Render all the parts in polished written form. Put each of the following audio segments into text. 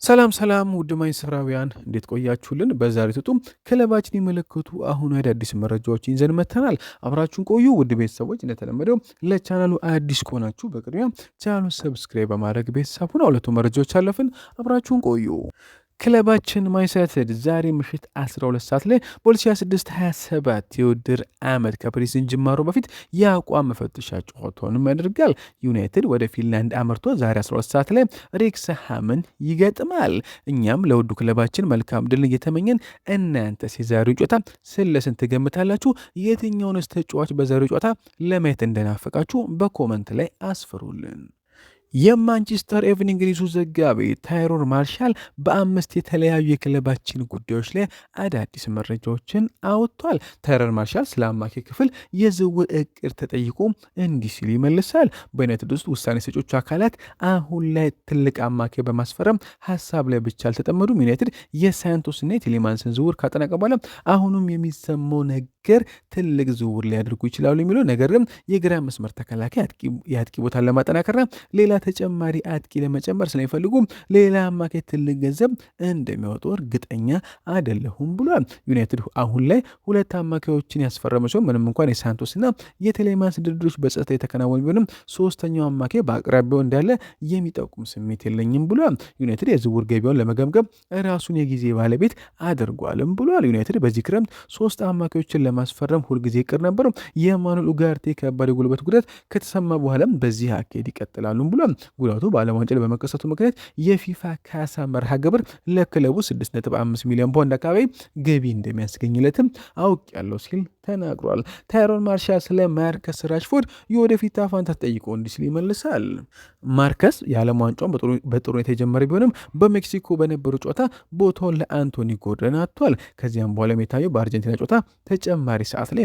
ሰላም ሰላም ውድ ማንቸስተራውያን እንዴት ቆያችሁልን? በዛሬው ትጡም ክለባችን የመለከቱ አሁን አዳዲስ መረጃዎችን ይዘን መጥተናል። አብራችሁን ቆዩ ውድ ቤተሰቦች። እንደተለመደው ለቻናሉ አዲስ ከሆናችሁ በቅድሚያ ቻናሉን subscribe በማድረግ ቤተሰብ ሁኑ። ሁለቱ መረጃዎች አለፍን። አብራችሁን ቆዩ። ክለባችን ማንቸስተር ዩናይትድ ዛሬ ምሽት 12 ሰዓት ላይ በ2026/27 የውድድር ዓመት ከ pre-season ጅማሮ በፊት የአቋም መፈተሻ ጨዋታውንም ያደርጋል። ዩናይትድ ወደ ፊንላንድ አምርቶ ዛሬ 12 ሰዓት ላይ ሬክስሃምን ይገጥማል። እኛም ለውዱ ክለባችን መልካም ድል እየተመኘን እናንተስ የዛሬው ጨዋታ ስንት ለስንት ትገምታላችሁ? የትኛውንስ ተጫዋች በዛሬው ጨዋታ ለማየት እንደናፈቃችሁ በ comment ላይ አስፍሩልን። የማንቸስተር ኤቭኒንግ ኒውሱ ዘጋቢ ታይሮን ማርሻል በአምስት የተለያዩ የክለባችን ጉዳዮች ላይ አዳዲስ መረጃዎችን አውጥቷል። ታይሮን ማርሻል ስለ አማካይ ክፍል የዝውውር እቅድ ተጠይቆ እንዲህ ሲል ይመልሳል። በዩናይትድ ውስጥ ውሳኔ ሰጮቹ አካላት አሁን ላይ ትልቅ አማካይ በማስፈረም ሀሳብ ላይ ብቻ አልተጠመዱም። ዩናይትድ የሳንቶስና የቴሌማንስን ዝውውር ካጠናቀ በኋላ አሁኑም የሚሰማው ነገር ትልቅ ዝውውር ሊያደርጉ ይችላሉ የሚለው ነገር ግን የግራ መስመር ተከላካይ የአጥቂ ቦታን ለማጠናከርና ሌላ ተጨማሪ አጥቂ ለመጨመር ስለሚፈልጉ ሌላ አማካይ ትልቅ ገንዘብ እንደሚያወጡ እርግጠኛ አይደለሁም ብሏል። ዩናይትድ አሁን ላይ ሁለት አማካዮችን ያስፈረመ ሲሆን ምንም እንኳን የሳንቶስና የቴሌማንስ ድርድሮች በጸጥታ የተከናወኑ ቢሆንም ሶስተኛው አማካይ በአቅራቢያው እንዳለ የሚጠቁም ስሜት የለኝም ብሏል። ዩናይትድ የዝውውር ገቢያውን ለመገምገም ራሱን የጊዜ ባለቤት አድርጓልም ብሏል። ዩናይትድ በዚህ ክረምት ሶስት አማካዮችን ለማስፈረም ሁልጊዜ እቅድ ነበረው። የማኑኤል ኡጋርቴ ከባድ የጉልበት ጉዳት ከተሰማ በኋላም በዚህ አካሄድ ይቀጥላሉ ብሏል። ጉዳቱ በዓለም ዋንጫ ላይ በመከሰቱ ምክንያት የፊፋ ካሳ መርሃ ግብር ለክለቡ 6.5 ሚሊዮን ፓውንድ አካባቢ ገቢ እንደሚያስገኝለትም አውቄያለሁ ሲል ተናግሯል። ታይሮን ማርሻል ስለ ማርከስ ራሽፎርድ የወደፊት እጣ ተጠይቆ እንዲህ ሲል ይመልሳል። ማርከስ የዓለም ዋንጫውን በጥሩ ሁኔታ የጀመረ ቢሆንም በሜክሲኮ በነበረው ጨዋታ ቦታውን ለአንቶኒ ጎርደን አጥቷል። ከዚያም በኋላም የታየው በአርጀንቲና ጨዋታ ተጨማሪ ሰዓት ላይ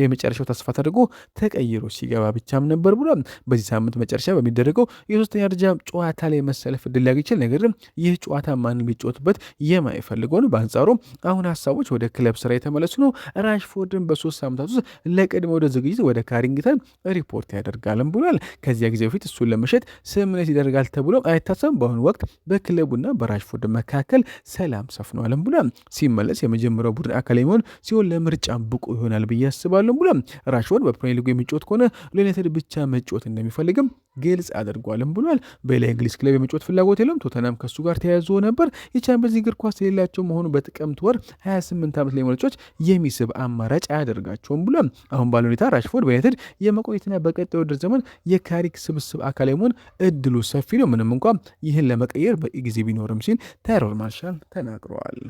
የመጨረሻው ተስፋ ተደርጎ ተቀይሮ ሲገባ ብቻም ነበር ብሏል። በዚህ ሳምንት መጨረሻ በሚደረገው የሶስተኛ ደረጃ ጨዋታ ላይ መሰለፍ እድል ሊያገኝ ይችላል። ነገር ግን ይህ ጨዋታ ማንም ሊጫወትበት የማይፈልገው ነው። በአንጻሩ አሁን ሀሳቦች ወደ ክለብ ስራ የተመለሱ ነው። ራሽፎርድን በ3 ሳምንታት ውስጥ ለቅድመ ወደ ዝግጅት ወደ ካሪንግተን ሪፖርት ያደርጋልም ብሏል። ከዚያ ጊዜ በፊት እሱን ለመሸጥ ስምምነት ይደረጋል ተብሎ አይታሰብም። በአሁኑ ወቅት በክለቡና በራሽፎርድ መካከል ሰላም ሰፍኗልም ብሏል። ሲመለስ የመጀመሪያው ቡድን አካል የሚሆን ሲሆን ለምርጫ ብቁ ይሆናል ብዬ አስባለሁ ብሏል። ራሽፎርድ በፕሪሚየር ሊጉ የሚጫወት ከሆነ ለዩናይትድ ብቻ መጫወት እንደሚፈልግም ግልጽ አድርጓልም ብሏል። በሌላ የእንግሊዝ ክለብ የመጫወት ፍላጎት የለውም። ቶተናም ከሱ ጋር ተያይዞ ነበር። የቻምፒየንስ ሊግ እግር ኳስ የሌላቸው መሆኑ በጥቅምት ወር 28 ዓመት ላይ ተጫዋች የሚስብ አማራጭ አያደርጋቸውም ብሏል። አሁን ባለ ሁኔታ ራሽፎርድ በዩናይትድ የመቆየትና በቀጣዩ ውድድር ዘመን የካሪክ ስብስብ አካል የመሆን እድሉ ሰፊ ነው፣ ምንም እንኳ ይህን ለመቀየር በቂ ጊዜ ቢኖርም ሲል ታይሮን ማርሻል ተናግረዋል።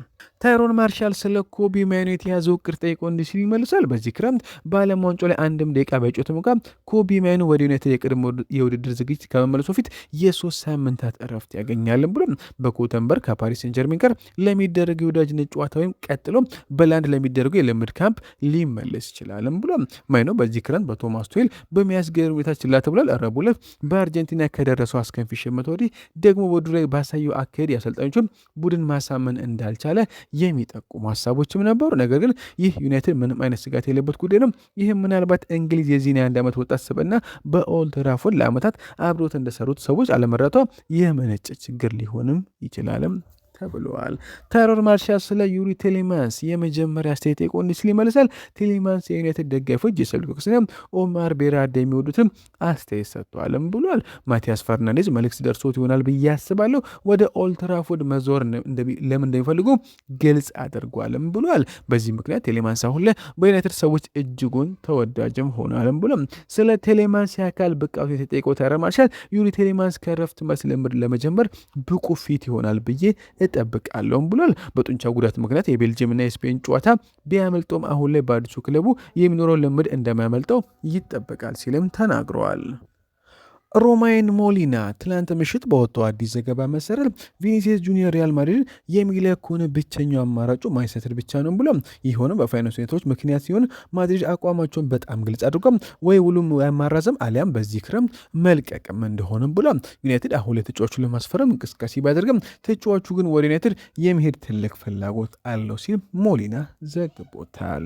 ታይሮን ማርሻል ስለ ኮቢ ማይኖ የተያዘው እቅድ ጠይቆ እንዲህ ሲል ይመልሳል። በዚህ ክረምት በዓለም ዋንጫው ላይ አንድም ደቂቃ ባይጫወትም እንኳ ኮቢ ማይኖ ወደ ዩናይትድ የቅድመ የውድድር ዝግጅት ከመመለሱ በፊት የ3 ሳምንታት እረፍት ያገኛልን ብሎ በጎተንበርግ ከፓሪስ ሴን ጀርሜን ጋር ለሚደረግ የወዳጅነት ጨዋታ ወይም ቀጥሎ በላንድ ለሚደረገው የልምድ ካምፕ ሊመለስ ይችላልም ብሎ ማይኖ በዚህ ክረምት በቶማስ ቱሄል በሚያስገርም ሁኔታ ችላ ተብሏል። ረቡዕ ዕለት በአርጀንቲና ከደረሰው አስከፊ ሽንፈት ወዲህ ደግሞ በውድድሩ ላይ ባሳየው አካሄድ የአሰልጣኞቹን ቡድን ማሳመን እንዳልቻለ የሚጠቁሙ ሀሳቦችም ነበሩ። ነገር ግን ይህ ዩናይትድ ምንም አይነት ስጋት የሌለበት ጉዳይ ነው። ይህም ምናልባት እንግሊዝ የዚህን የ1 ዓመት ወጣት ስብዕና በኦልድ ትራፎርድ ለዓመታት አብሮት እንደሰሩት ሰዎች አለመረቷ የመነጨ ችግር ሊሆንም ይችላልም ተብለዋል። ታይሮን ማርሻል ስለ ዩሪ ቴሌማንስ የመጀመሪያ አስተያየት ጠይቆ እንዲህ ሲል ይመልሳል። ቴሌማንስ የዩናይትድ ደጋፊዎች ጄሰን ዊልኮክስና ኦማር ቤራዳ የሚወዱትም አስተያየት ሰጥተዋልም ብሏል። ማቲያስ ፈርናንዴዝ መልእክት ደርሶት ይሆናል ብዬ አስባለሁ። ወደ ኦልትራፎርድ መዞር ለምን እንደሚፈልጉ ግልጽ አድርጓልም ብሏል። በዚህ ምክንያት ቴሌማንስ አሁን ላይ በዩናይትድ ሰዎች እጅጉን ተወዳጅም ሆኗልም ብሏል። ስለ ቴሌማንስ የአካል ብቃቱ የተጠየቀው ታይሮን ማርሻል ዩሪ ቴሌማንስ ከረፍት መልስ ልምምድ ለመጀመር ብቁ fit ይሆናል ብዬ እጠብቃለሁም ብሏል። በጡንቻ ጉዳት ምክንያት የቤልጅየምና የስፔን ጨዋታ ቢያመልጠውም አሁን ላይ በአዲሱ ክለቡ የሚኖረው ልምምድ እንደማያመልጠው ይጠበቃል ሲልም ተናግረዋል። ሮማይን ሞሊና ትላንት ምሽት በወጣው አዲስ ዘገባ መሰረት ቪኒሲየስ ጁኒየር ሪያል ማድሪድ የሚለቅ ከሆነ ብቸኛው አማራጩ ማንቸስተር ብቻ ነው ብሎ ይህ ሆነ በፋይናንስ ሁኔታዎች ምክንያት ሲሆን ማድሪድ አቋማቸውን በጣም ግልጽ አድርጓል። ወይ ውሉም ማራዘም አሊያም በዚህ ክረምት መልቀቅም እንደሆነም ብሎ ዩናይትድ አሁን ለተጫዋቹ ለማስፈረም እንቅስቃሴ ቢያደርግም ተጫዋቹ ግን ወደ ዩናይትድ የመሄድ ትልቅ ፍላጎት አለው ሲል ሞሊና ዘግቦታል።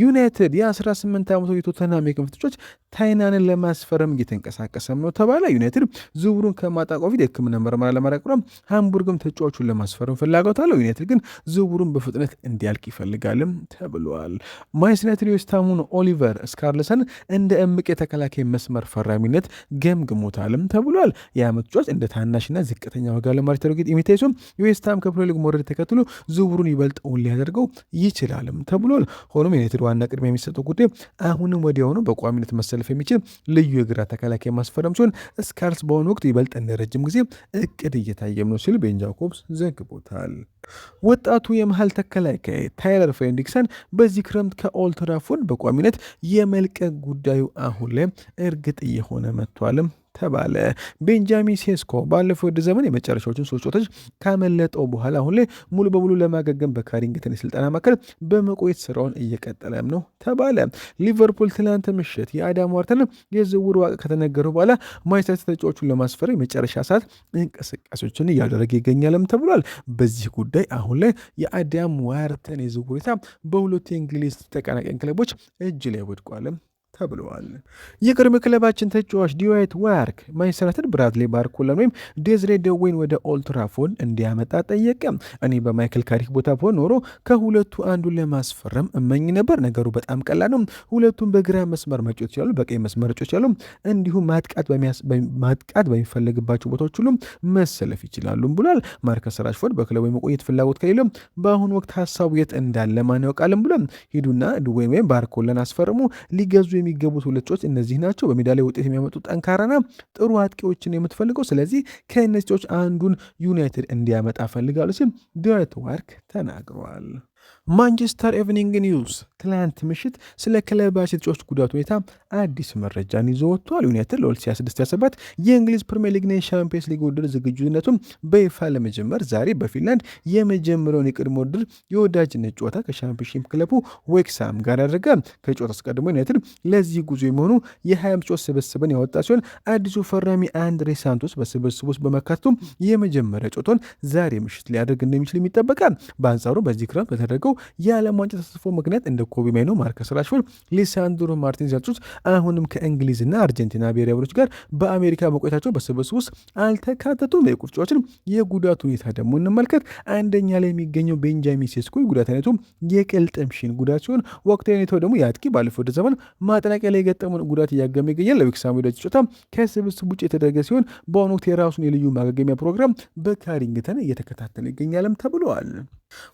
ዩናይትድ የ18 ዓመቱ የቶተንሃም የክንፍ ተጫዋች ታይናንን ለማስፈረም እየተንቀሳቀሰም ነው ተባለ። ተባለ። ዩናይትድ ዝውውሩን ከማጥናቀቁ በፊት የሕክምና ምርመራ ለማድረግ ሃምቡርግም ተጫዋቹን ለማስፈረም ፍላጎት አለው። ዩናይትድ ግን ዝውውሩን በፍጥነት እንዲያልቅ ይፈልጋልም ተብሏል። ማንቸስተር ዩናይትድ የዌስትሃሙን ኦሊቨር ስካርልሰን እንደ እምቅ የተከላካይ መስመር ፈራሚነት ገምግሞታልም ተብሏል። የዓመቱ ተጫዋች እንደ ታናሽና ዝቅተኛ ዋጋ ለማርቸር የሚታይ ሲሆን የዌስትሃም ከፕሪሚየር ሊግ መውረድ ተከትሎ ዝውውሩን ይበልጥ እውን ሊያደርገው ይችላልም ተብሏል። ሆኖም ዩናይትድ ዋና ቅድሚያ የሚሰጠው ጉዳይ አሁንም ወዲያውኑ በቋሚነት መሰለፍ የሚችል ልዩ የግራ ተከላካይ ማስፈረም ሲሆን ስካርልስ በአሁኑ ወቅት ይበልጥ እንደ ረጅም ጊዜ እቅድ እየታየም ነው ሲል ቤን ጃኮብስ ዘግቦታል። ወጣቱ የመሃል ተከላካይ ታይለር ፍሬድሪክሰን በዚህ ክረምት ከኦልትራፎርድ በቋሚነት የመልቀቅ ጉዳዩ አሁን ላይ እርግጥ እየሆነ መጥቷልም ተባለ። ቤንጃሚን ሴስኮ ባለፈው ውድድር ዘመን የመጨረሻዎችን 3 ጨዋታዎች ካመለጠው በኋላ አሁን ላይ ሙሉ በሙሉ ለማገገም በካሪንግተን የስልጠና ማዕከል በመቆየት ስራውን እየቀጠለም ነው ተባለ። ሊቨርፑል ትናንት ምሽት የአዳም ዋርተን የዝውውር ዋጋ ከተነገሩ በኋላ ማንቸስተር ተጫዋቹን ለማስፈረም የመጨረሻ ሰዓት እንቅስቃሴዎችን እያደረገ ይገኛልም ተብሏል። በዚህ ጉዳይ አሁን ላይ የአዳም ዋርተን የዝውውር ሁኔታ በሁለቱ የእንግሊዝ ተቀናቃኝ ክለቦች እጅ ላይ ወድቋልም ተብለዋል። የቅድመ ክለባችን ተጫዋች ዲዋይት ዋርክ ማንቸስተር ዩናይትድ ብራድሊ ባርኮላን ወይም ዴዝሬ ደዌን ወደ ኦልትራፎርድ እንዲያመጣ ጠየቀ። እኔ በማይክል ካሪክ ቦታ ብሆን ኖሮ ከሁለቱ አንዱን ለማስፈረም እመኝ ነበር። ነገሩ በጣም ቀላል ነው። ሁለቱም በግራ መስመር መጫወት ይችላሉ፣ በቀኝ መስመር መጫወት ይችላሉ። እንዲሁም ማጥቃት በሚፈለግባቸው ቦታዎች ሁሉም መሰለፍ ይችላሉ ብሏል። ማርከስ ራሽፎርድ በክለቡ የመቆየት ፍላጎት ከሌለው በአሁኑ ወቅት ሀሳቡ የት እንዳለ ማን ያውቃልም ብሏል። ሂዱና ድዌን ወይም ባርኮላን አስፈርሙ። ሊገዙ የሚገቡት ሁለት ተጫዋቾች እነዚህ ናቸው። በሜዳ ላይ ውጤት የሚያመጡ ጠንካራና ጥሩ አጥቂዎችን የምትፈልገው። ስለዚህ ከእነዚህ ተጫዋቾች አንዱን ዩናይትድ እንዲያመጣ ፈልጋሉ ሲል ድዋይት ዋርክ ተናግረዋል። ማንቸስተር ኤቭኒንግ ኒውስ ትላንት ምሽት ስለ ክለባቸው የተጫዋች ጉዳት ሁኔታ አዲስ መረጃን ይዞ ወጥቷል። ዩናይትድ ለ2026/27 የእንግሊዝ ፕሪምየር ሊግና የሻምፒየንስ ሊግ ውድድር ዝግጁነቱን በይፋ ለመጀመር ዛሬ በፊንላንድ የመጀመሪያውን የቅድመ ውድድር የወዳጅነት ጨዋታ ከሻምፒዮንሺፕ ክለቡ ዌክሳም ጋር ያደርጋል። ከጨዋታ አስቀድሞ ዩናይትድ ለዚህ ጉዞ የሚሆኑ የ25 ተጫዋች ስብስብን ያወጣ ሲሆን አዲሱ ፈራሚ አንድሬ ሳንቶስ በስብስቡ ውስጥ በመካተቱ የመጀመሪያ ጨዋታውን ዛሬ ምሽት ሊያደርግ እንደሚችል ይጠበቃል። በአንጻሩ በዚህ ክረምት በተደረገው የዓለም ዋንጫ ተሳትፎ ምክንያት እንደ ኮቢ ማይኖ፣ ማርከስ ራሽፎርድ፣ ሊሳንድሮ ማርቲኔዝ ያሉት አሁንም ከእንግሊዝና አርጀንቲና ብሔራዊ ቡድኖች ጋር በአሜሪካ መቆየታቸው በስብስብ ውስጥ አልተካተቱም። የቁርጫዎችን የጉዳት ሁኔታ ደግሞ እንመልከት። አንደኛ ላይ የሚገኘው ቤንጃሚን ሴስኮ የጉዳት አይነቱ የቅልጥም shin ጉዳት ሲሆን ወቅታዊ ሁኔታው ደግሞ የአጥቂ ባለፈው ውድድር ዘመን ማጠናቀቂያ ላይ የገጠመውን ጉዳት እያገገመ ይገኛል። ለዌክሳም ወዳጅ ጨዋታ ከስብስብ ውጭ የተደረገ ሲሆን በአሁኑ ወቅት የራሱን የልዩ ማገገሚያ ፕሮግራም በካሪንግተን እየተከታተለ ይገኛልም ተብለዋል።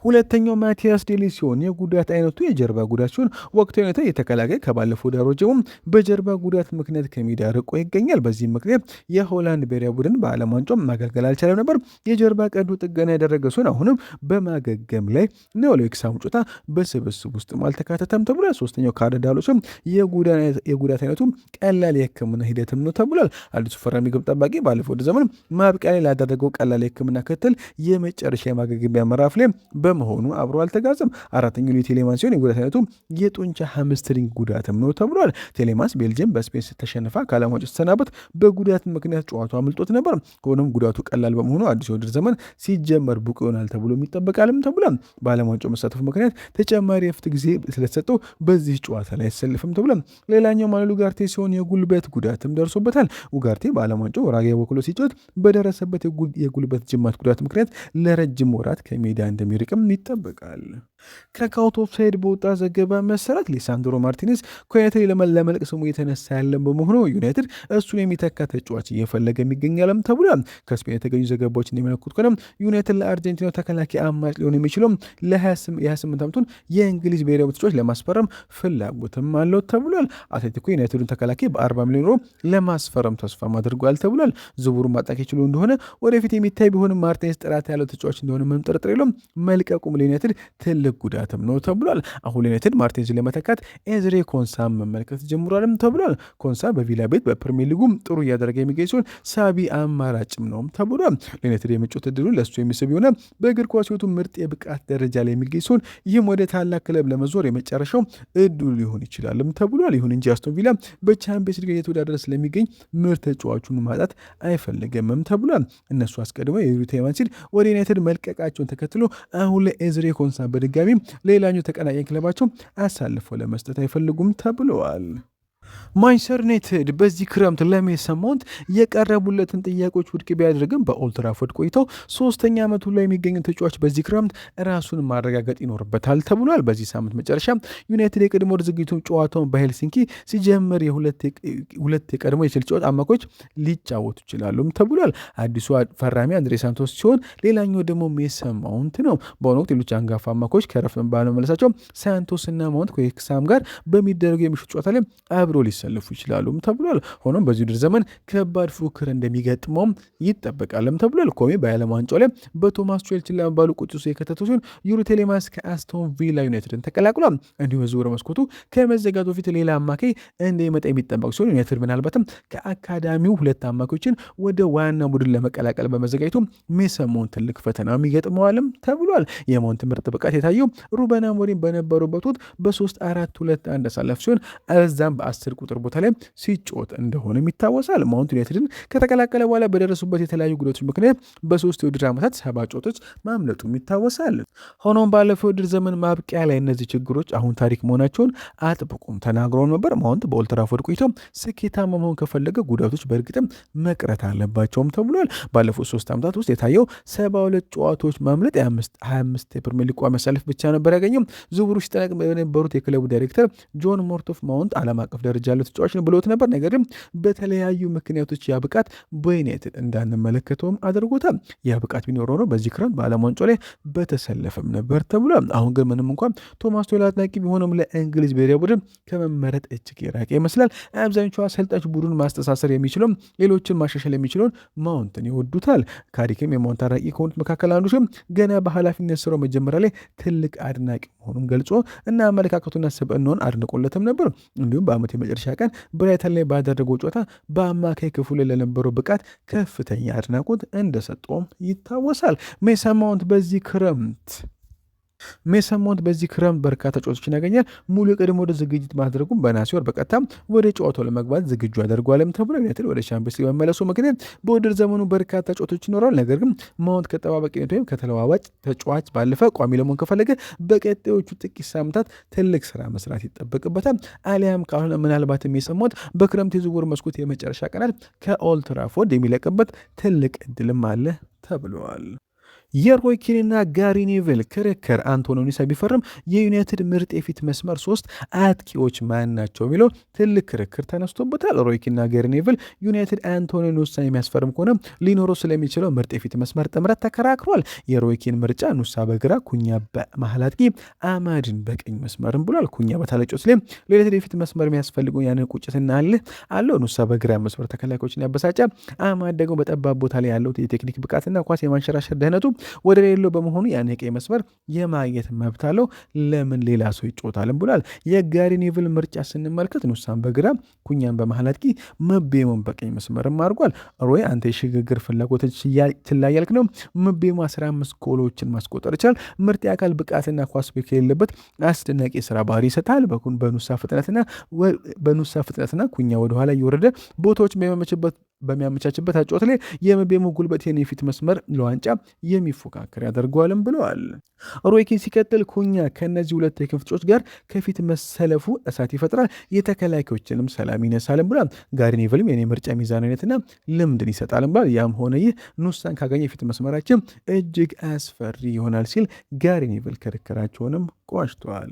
ሁለተኛው ማቲያስ ዴሊ ሲሆን የጉዳት አይነቱ የጀርባ ጉዳት ሲሆን ወቅታዊ ሁኔታ የተከላካይ ከባለፈው ዳሮ ጀምሮ በጀርባ ጉዳት ምክንያት ከሜዳ ርቆ ይገኛል። በዚህም ምክንያት የሆላንድ ብሔራዊ ቡድን በዓለም ዋንጫው ማገልገል አልቻለም ነበር። የጀርባ ቀዶ ጥገና ያደረገ ሲሆን አሁንም በማገገም ላይ ነው። ለዌክሳም ጨዋታ በስብስብ ውስጥም አልተካተተም ተብሏል። ሶስተኛው ካርል ዳሎ ሲሆን የጉዳት አይነቱ ቀላል የሕክምና ሂደትም ነው ተብሏል። አዲሱ ፈራሚ ግብ ጠባቂ ባለፈው ዘመን ማብቂያ ላይ ላደረገው ቀላል የሕክምና ክትትል የመጨረሻ የማገገሚያ ምዕራፍ ላይ በመሆኑ አብሮ አልተጋዘም። አራተኛው ዩሪ ቴሌማንስ ሲሆን የጉዳት አይነቱ የጡንቻ hamstring ጉዳትም ነው ተብሏል። ቴሌማንስ ቤልጅየም በስፔን ተሸንፋ ከዓለም ዋንጫ ስትሰናበት በጉዳት ምክንያት ጨዋታው አምልጦት ነበር። ሆኖም ጉዳቱ ቀላል በመሆኑ አዲሱ የውድድር ዘመን ሲጀመር ብቁ ይሆናል ተብሎ ይጠበቃልም ተብሏል። በዓለም ዋንጫው መሳተፉ ምክንያት ተጨማሪ የእረፍት ጊዜ ስለተሰጠው በዚህ ጨዋታ ላይ አይሰልፍም ተብሏል። ሌላኛው ማኑኤል ኡጋርቴ ሲሆን የጉልበት ጉዳትም ደርሶበታል። ኡጋርቴ በዓለም ዋንጫው ኡራጓይ ወክሎ ሲጫወት በደረሰበት የጉልበት ጅማት ጉዳት ምክንያት ለረጅም ወራት ከሜዳ እንደሚርቅም ይጠበቃል። ከካውት ኦፍሳይድ በወጣ ዘገባ መሰረት ሊሳንድሮ ማርቲኔዝ ከዩናይትድ ለመልቀቅ ስሙ እየተነሳ ያለ በመሆኑ ዩናይትድ እሱን የሚተካ ተጫዋች እየፈለገ ይገኛልም ተብሏል። ከስፔን የተገኙ ዘገባዎች እንደሚመለከቱት ከሆነ ዩናይትድ ለአርጀንቲናው ተከላካይ አማራጭ ሊሆን የሚችለው ለ28 ዓመቱን የእንግሊዝ ብሔራዊ ተጫዋች ለማስፈረም ፍላጎትም አለው ተብሏል። አትሌቲኮ ዩናይትዱን ተከላካይ በ40 ሚሊዮን ዩሮ ለማስፈረም ተስፋም አድርጓል ተብሏል። ዝውውሩን ማጣት ይችሉ እንደሆነ ወደፊት የሚታይ ቢሆንም ማርቲኔዝ ጥራት ያለው ተጫዋች እንደሆነ ምንም ጥርጥር የለውም። መልቀቁም ለዩናይትድ ትልቅ ጉዳትም ነው ተብሏል። አሁን ዩናይትድ ማርቲኔዝን ለመተካት ኤዝሬ ኮንሳ መመልከት ጀምሯልም ተብሏል። ኮንሳ በቪላ ቤት በፕሪሚየር ሊጉም ጥሩ እያደረገ የሚገኝ ሲሆን ሳቢ አማራጭም ነውም ተብሏል። ለዩናይትድ የመጫወት እድሉ ለእሱ የሚስብ የሆነ በእግር ኳስ ሕይወቱ ምርጥ የብቃት ደረጃ ላይ የሚገኝ ሲሆን ይህም ወደ ታላቅ ክለብ ለመዞር የመጨረሻው እድሉ ሊሆን ይችላልም ተብሏል። ይሁን እንጂ አስቶን ቪላ በቻምፒየንስ ሊግ እየተወዳደረ ስለሚገኝ ምርጥ ተጫዋቹን ማጣት አይፈልግምም ተብሏል። እነሱ አስቀድመው የዩሪ ቲሌማንስን ወደ ዩናይትድ መልቀቃቸውን ተከትሎ አሁን ላይ ኤዝሬ ኮንሳ በድጋሚ ሌላኛው ተቀናቃኝ ክለባቸው አሳልፈው ለመስጠት አይፈልጉም ተብለዋል። ማንቸስተር ዩናይትድ በዚህ ክረምት ለሜሰን ማውንት የቀረቡለትን ጥያቄዎች ውድቅ ቢያደርግም በኦልትራፎርድ ቆይተው ሶስተኛ ዓመቱ ላይ የሚገኘው ተጫዋች በዚህ ክረምት ራሱን ማረጋገጥ ይኖርበታል ተብሏል። በዚህ ሳምንት መጨረሻ ዩናይትድ የቅድመ ውድድር ዝግጅቱን ጨዋታውን በሄልሲንኪ ሲጀምር የሁለት የቀድሞ የቼልሲ ጨዋታ አማካዮች ሊጫወቱ ይችላሉም ተብሏል። አዲሱ ፈራሚ አንድሬ ሳንቶስ ሲሆን ሌላኛው ደግሞ ሜሰን ማውንት ነው። በአሁኑ ወቅት ሌሎች አንጋፋ አማካዮች ከረፍት ባለመመለሳቸው ሳንቶስ እና ማውንት ከዌክሳም ጋር በሚደረገው የምሽት ጨዋታ ላይ አብሮ ሊሰለፉ ይችላሉም ተብሏል። ሆኖም በዚህ ውድድር ዘመን ከባድ ፉክክር እንደሚገጥመውም ይጠበቃልም ተብሏል። ኮሚ በዓለም ዋንጫው ላይ በቶማስ ቱሄል ችላ መባሉ ቁጭት ውስጥ የከተተው ሲሆን ዩሪ ቴሌማንስ ከአስቶን ቪላ ዩናይትድን ተቀላቅሏል። እንዲሁም የዝውውር መስኮቱ ከመዘጋቱ በፊት ሌላ አማካይ እንደሚመጣ የሚጠበቅ ሲሆን ዩናይትድ ምናልባትም ከአካዳሚው ሁለት አማካዮችን ወደ ዋና ቡድን ለመቀላቀል በመዘጋጀቱ ሜሰን ማውንት ትልቅ ፈተናም ይገጥመዋልም ተብሏል። የማውንት ምርጥ ብቃት የታየው ሩበን አሞሪም በነበሩበት ወቅት በ3-4-2-1 አሳላፍ ሲሆን እዛም በ10 ቁጥር ቦታ ላይ ሲጫወት እንደሆነም ይታወሳል። ማውንት ዩናይትድን ከተቀላቀለ በኋላ በደረሱበት የተለያዩ ጉዳቶች ምክንያት በ3 የውድድር ዓመታት 70 ጨዋታዎች ማምለጡም ይታወሳል። ሆኖም ባለፈው የውድድር ዘመን ማብቂያ ላይ እነዚህ ችግሮች አሁን ታሪክ መሆናቸውን አጥብቆም ተናግሮ ነበር። ማውንት በኦልትራፎርድ ቆይቶ ስኬታማ መሆን ከፈለገ ጉዳቶች በእርግጥም መቅረት አለባቸውም ተብሏል። ባለፉት 3 ዓመታት ውስጥ የታየው 72 ጨዋታዎች ማምለጥ 25 የፕሪሚየር ሊግ ቋሚ አሰላለፍ ብቻ ነበር ያገኘው። ዝውውሩ ሲጠናቀቅ የነበሩት የክለቡ ዳይሬክተር ጆን ሞርቶፍ ማውንት ዓለም አቀፍ ደረጃ ያለው ተጫዋች ነው ብሎት ነበር። ነገር ግን በተለያዩ ምክንያቶች ያ ብቃት በዩናይትድ እንዳንመለከተውም አድርጎታል። ያ ብቃት ቢኖረው ነው በዚህ ክረምት በዓለም ዋንጫው ላይ በተሰለፈም ነበር ተብሏል። አሁን ግን ምንም እንኳን ቶማስ ቱሄል አድናቂ ቢሆንም ለእንግሊዝ ብሔራዊ ቡድን ከመመረጥ እጅግ የራቀ ይመስላል። አብዛኞቹ አሰልጣኝ ቡድን ማስተሳሰር የሚችለው ሌሎችን ማሻሻል የሚችለውን ማውንትን ይወዱታል። ካሪክም የማውንት አድናቂ ከሆኑት መካከል አንዱ ሲሆን ገና በኃላፊነት ስራው መጀመሪያ ላይ ትልቅ አድናቂ መሆኑን ገልጾ እና አመለካከቱና ስብዕናውን አድንቆለትም ነበር። እንዲሁም በዓመቱ የመጨረሻ ቀን ብራይተን ላይ ባደረገው ጨዋታ በአማካይ ክፍሉ ላይ ለነበረው ብቃት ከፍተኛ አድናቆት እንደሰጠውም ይታወሳል። ሜሰን ማውንት በዚህ ክረምት ሜሰን ማውንት በዚህ ክረምት በርካታ ጨዋታዎችን ያገኛል። ሙሉ የቅድመ ወደ ዝግጅት ማድረጉም በነሐሴ ወር በቀጥታ ወደ ጨዋታው ለመግባት ዝግጁ ያደርገዋልም ተብሎ ዩናይትድ ወደ ቻምፒየንስ ሊግ መመለሱ ምክንያት በውድድር ዘመኑ በርካታ ጨዋታዎች ይኖራል። ነገር ግን ማውንት ከተጠባባቂነት ወይም ከተለዋዋጭ ተጫዋች ባለፈ ቋሚ ለመሆን ከፈለገ በቀጣዮቹ ጥቂት ሳምንታት ትልቅ ስራ መስራት ይጠበቅበታል። አሊያም ካልሆነ ምናልባትም ሜሰን ማውንት በክረምት የዝውውር መስኮት የመጨረሻ ቀናት ከኦልትራፎርድ የሚለቅበት ትልቅ እድልም አለ ተብሏል። የሮይ ኪንና ጋሪ ኔቪል ክርክር አንቶኒ ኑሳ ቢፈርም የዩናይትድ ምርጥ የፊት መስመር ሶስት አጥቂዎች ማን ናቸው የሚለው ትልቅ ክርክር ተነስቶበታል። ሮይ ኪንና ጋሪ ኔቪል ዩናይትድ አንቶኒ ኑሳን የሚያስፈርም ከሆነ ሊኖረው ስለሚችለው ምርጥ የፊት መስመር ጥምረት ተከራክሯል። የሮይ ኪን ምርጫ ኑሳ በግራ፣ ኩኛ በመሀል አጥቂ፣ አማድን በቀኝ መስመርም ብሏል። ኩኛ በታላቅ ላይ ለዩናይትድ የፊት መስመር የሚያስፈልገው ያንን ቁጭትና አለው። ኑሳ በግራ መስመር ተከላካዮችን ያበሳጫል። አማድ ደግሞ በጠባብ ቦታ ላይ ያለው የቴክኒክ ብቃትና ኳስ የማንሸራሸር ደህነቱ ወደ ሌለው በመሆኑ ያን የቀኝ መስመር የማግኘት መብት አለው። ለምን ሌላ ሰው ይጫወታልም ብሏል። የጋሪ ኔቪል ምርጫ ስንመልከት ኑሳን በግራ፣ ኩኛን በመሀል አጥቂ፣ ምቤሞን በቀኝ መስመርም አድርጓል። ሮይ አንተ የሽግግር ፍላጎት ችላ እያልክ ነው። ምቤሞ 15 ጎሎችን ማስቆጠር ይችላል። ምርጥ የአካል ብቃትና ኳስ የሌለበት አስደናቂ የስራ ባህሪ ይሰጣል። በኑሳ ፍጥነትና ኩኛ ወደኋላ እየወረደ ቦታዎች በሚያመቻችበት አጨዋወት ላይ የምቤሞ ጉልበት የፊት መስመር ለዋንጫ የሚፎካከር ያደርገዋልም ብለዋል። ሮይ ኪን ሲቀጥል ኩኛ ከእነዚህ ሁለት የክንፍ ተጫዋቾች ጋር ከፊት መሰለፉ እሳት ይፈጥራል፣ የተከላካዮችንም ሰላም ይነሳልም ብሏል። ጋሪ ኔቪልም የኔ ምርጫ ሚዛናዊነትና ልምድን ይሰጣልም ብሏል። ያም ሆነ ይህ ኑሳን ካገኘ የፊት መስመራችን እጅግ አስፈሪ ይሆናል ሲል ጋሪ ኔቪል ክርክራቸውንም ቋጭተዋል።